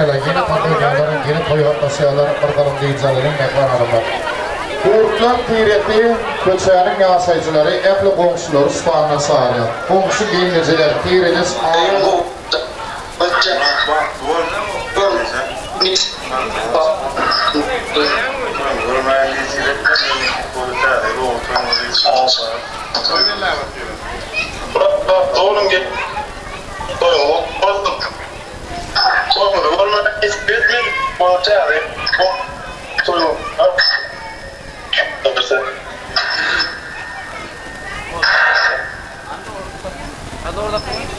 Berekella, ýene tans oýnaýarlar, ýene toýa gatnaşýarlar, bir salym dynç alalyň, mähriban adamlar. Gurtlar tiresi köçäniň ýaşaýjylary ähli goňşulary standa çagyrýar. Goňşy gelnejeler, tiredeş agalar.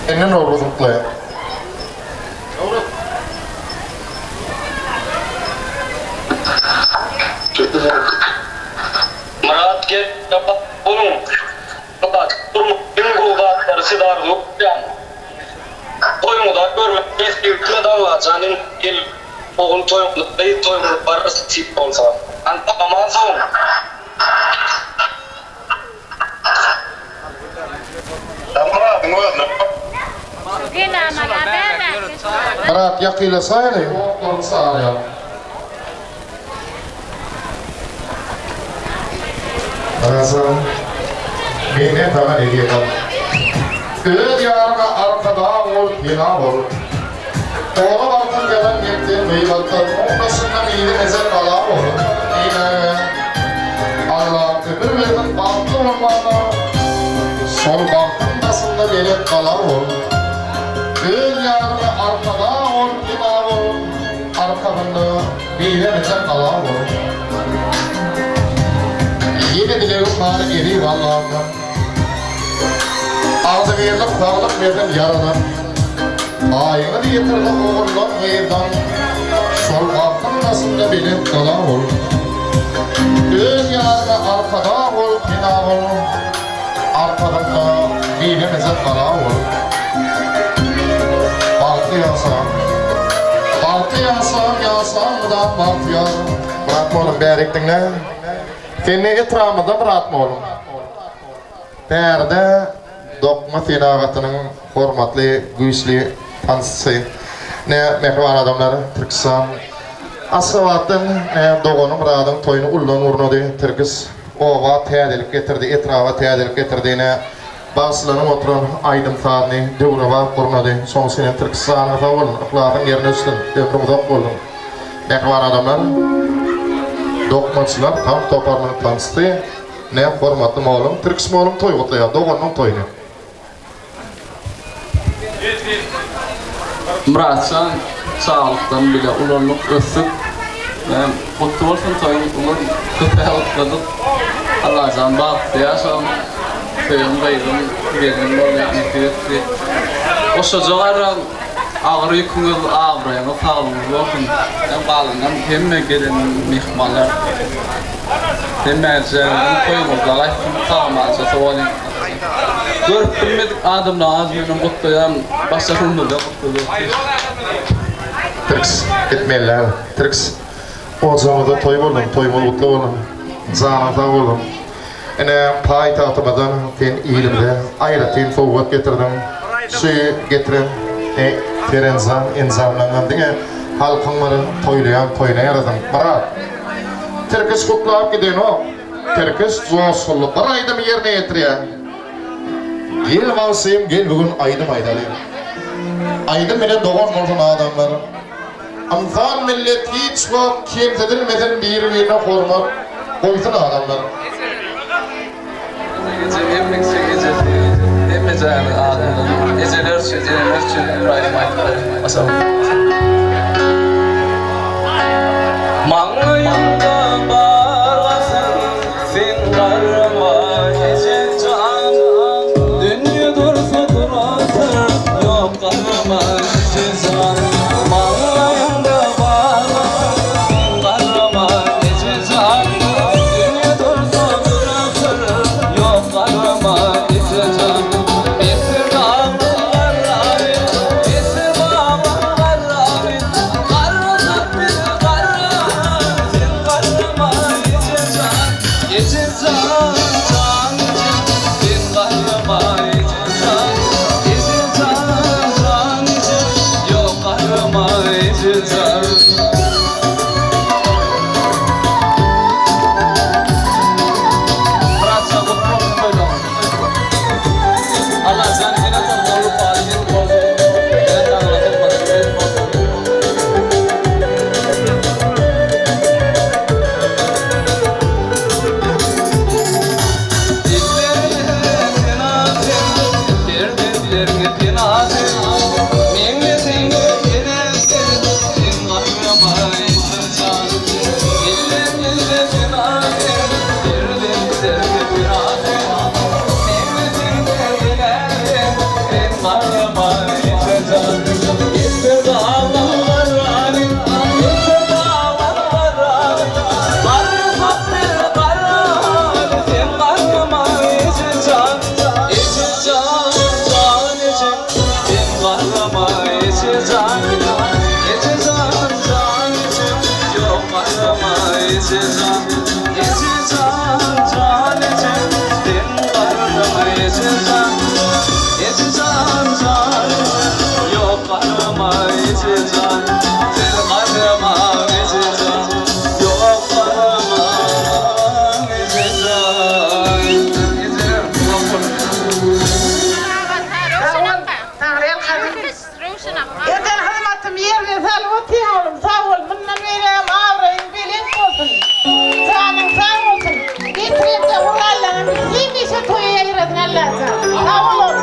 Indi Nowruz gutlaýar. Myrat gel boluň. Myrat durmuş iň gowy zatlary siz arzuw edýän. Toýuňyza görmek nesip etmedi Allajan indi ýyl ogul toýuňyza gyz toýuňyza bararys nesip bolsa. Aman soň. Myrat ýakylaşaýly otlaryny çagyrýar. Myratjan, menden saňa nesihat. Öz ýaryňa arkadag bol, pena bol. Oba bagtyň ýalan gepden, gybatdan, oň daşynda mizemejek gala bol. Diýmäge Alla ömür bersin bagtly bolmaga, şol bagtyň daşynda belent gala bol. Öz ýaryňa arkadag bol, pena bol, arkasynda mizemejek gala bol. Ýene dilegim bar eziz Allamdan. Agzybirlik, saglyk bersin Ýaradan. Aýyňyz ýetirse oguldan, gyzdan, Şol bagtyň daşynda belent gala bol. Öz ýaryňa arkadag bol, pena bol, Arkasynda mizemejek gala bol. Bagtly ýaşaň. Bagtly ýaşaň, ýaşaň mydam bagtyýar. Myrat mollum bärik diňle. Sen ne etrabymyzda Myrat mollum? Bärde dokma senagatynyň hormatly güýçli tansçy ne mähriban adamlar Türkistan Aşgabatdan ne dogany Myradyň toýuny uldan gurnady Tirkiş oba täzelik getirdi etraba täzelik getirdi ne bagşylanyp oturan aýdym sazyny döwrebap gurnady şoň üçin hem Tirkiş janyň sag bolsun yhlasyň ýerine düşsün ömrüň uzak bolsun mähriban adamlar dokmaçylar tans toparynyň tansçysy Ne hormatly mollum Tirkiş mollum toý gutlaýar doganynyň toýuny. Myratjan çagalykdan bile ulaldyk ösdük Näme gutly bolsun toýuň uly köpä gutladyk Allajan bagtly ýaşaň söýen gyzyň gelniň boldy nesip etdi Goşaja garraň agyr ýüküňiz abraýyňyz saglygyňyz bolsun Hem galanam hemme gelen myhmanlar Hemmäjäňiziň toýuňyzda gaýtsyn sag-amança sowalyň. Görüp bilmedik adamlaň adyndanam gutlaýan başga ömürde gutlajakdyr. Tirks etmeliler Tirks ojagyňyzda toý bolsun toýuňyz gutly bolsun janyň sag bolsun ine paýtagtymyzdan sen ilimize aýratyn sowgat getirdiň şu getiren serenjam enjamlaňdan diňe halkyň bir toýlaýan toýuna ýarasyn Myrat Tirkiş gutlap gidenok. Tirkiş joşgunly bir aýdymy ýerine ýetirýär. Gel bagşym gel bu gün aýdym aýdaly. Aýdym bilen dogan bolsun adamlar. Ynsan millet hiç wagt kemsidilmesin biri birine hormat goýsun adamlar. Ejem hemmekiçe ejesi hemmejäniň adyndan ejeler üçin eneler üçin bir aýdym aýdyp berip başalyň. Maňlaýymda bargasyn sen garrama ejejan Dünýe dursa durasyn ýok garrama ejejan Maňlaýymda bargasyn sen garrama ejejan Dünýe dursa durasyn ýok garrama ejejan Esir dagly garraly esir bagly garraly Garradyp bizi garra sen garrama. garrama eje jan. Ýetde daglar garrany, ýetde daglar garrany, Garry sapbyr garrany, sen garrama eje jan. Eje jan, jan eje, sen garrama eje jan. Eje jan, jan eje, ýok garrama eje jan. Eje jan, jan eje, sen garrama eje jan. Eje jan, jan eje, ýok garrama eje jan. Sen garrama eje jan, ýok garrama eje jan. Eje, uzak bol. Eden hyzmatymy ýerine salyp otyň oglum, sag bol, mundan beýlägem abraýyň belent bolsun, janyň sag bolsun, getirenje gurallaňam hemişe toýa ýaýrasyn Allajan, sag bol oglum.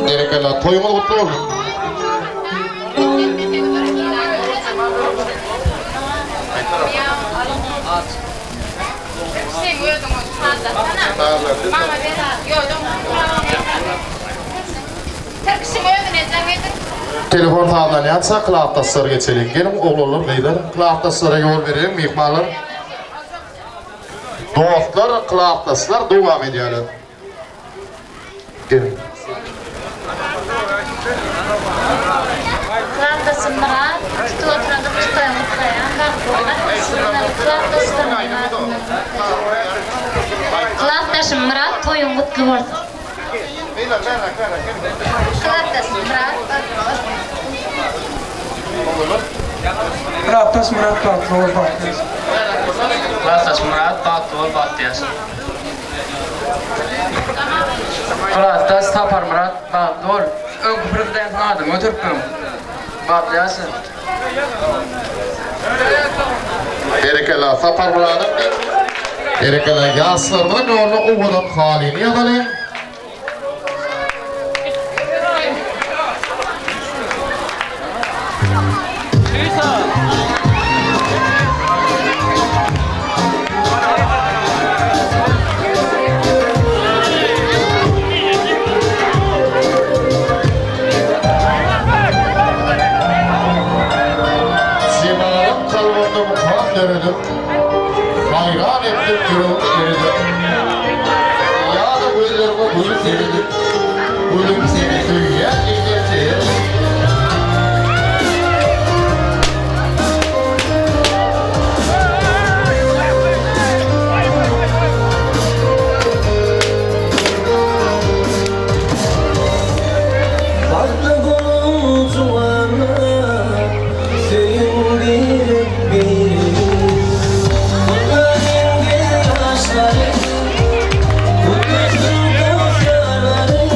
Berekella, toýuňyz gutly bolsun! Telefon sazlanýança klasdaşlara geçeliň. Geliň oglanlar, gyzlar, klasdaşlara ýol bereliň, myhmanlar. Dostlar, klasdaşlar dowam edýärler. Geliň. Klasdaşym Myrat, tutup oturan gypjyklaryňy gutlaýan, bagtly bol. Klasdaşlarymyň adyndan. Klasdaşym Myrat, toýuň gutly bolsun. Klasdaşym Myrat, bagtly bol. Klasdaş Myrat bagtly bol bagtly ýaşa. Klasdaş Myrat bagtly bol bagtly ýaşa. Klasdaş Saparmyrat bagtly bol. Öňki prezidentiň adyny göteripdiň. Bagtly ýaşa. Berekella Saparmyradyň Berekella ýaşlarymyzyň ýoluna owadan halyny ýazalyň. Jemalyň kalbynda mukam döredip, Haýran etdim ýüregimi eredip. Ýa-da gözleriňe gözi seredip, Gülüm seni söýýän diýsem eger. Bagtly boluň juwanlar, söýüň birek-biregi. Gutlaýyn ýaşlary, gutlasyn dostlarlary.